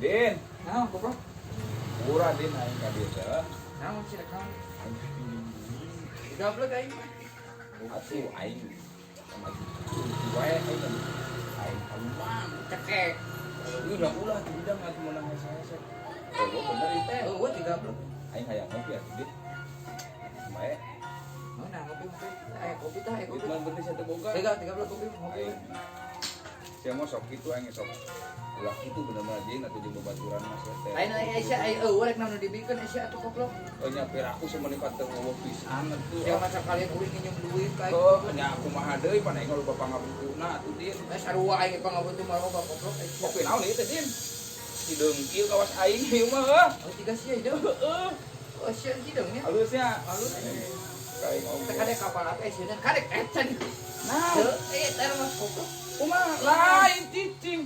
Din, Naon, goblok? Pura Din aing ka dieu teh. Naon sih rek naon? Aing pinjam duit. Digablek aing mah. Atuh aing sama gitu wae aing aing kaluman. Cekek. Udah ulah tuh bidang atuh meunang hese-hese. Oh, bener ieu teh. Oh, digablek. Aing hayang ngopi atuh, Din. Bae. Mana ngopi ngopi? Eh, kopi tah, eh Duit kopi. mah bener satu boga. Tiga, 13 kopi ngopi. Aing. Sia mah sok kitu aing sok. Ulah kitu bener-bener Din atuh jeung babaturan mah sia teh. Aing aing Aisyah aing eueuh rek naon dibikeun Aisyah atuh goblok. Oh nya piraku semeuni teu eueuh pisan atuh. Sia masa kalian uing nginjem duit ka aing. Oh, nya kumaha deui pan aing loba pangabutuna atuh, Din. Eh, sarua aing pangabutuna mah loba, goblok Aisyah. Kopi naon ieu teh, Din? Hideung kieu kawas aing ieu mah heuh. Oh, tiga sia hideung. Heeh. Oh, sia hideung nya. Halusnya. Halus. Kayak ngomong. Teh kadek kapal apa sia kadek ecan. Nah, Teu eh teh mah goblok. kumaha lain cicing.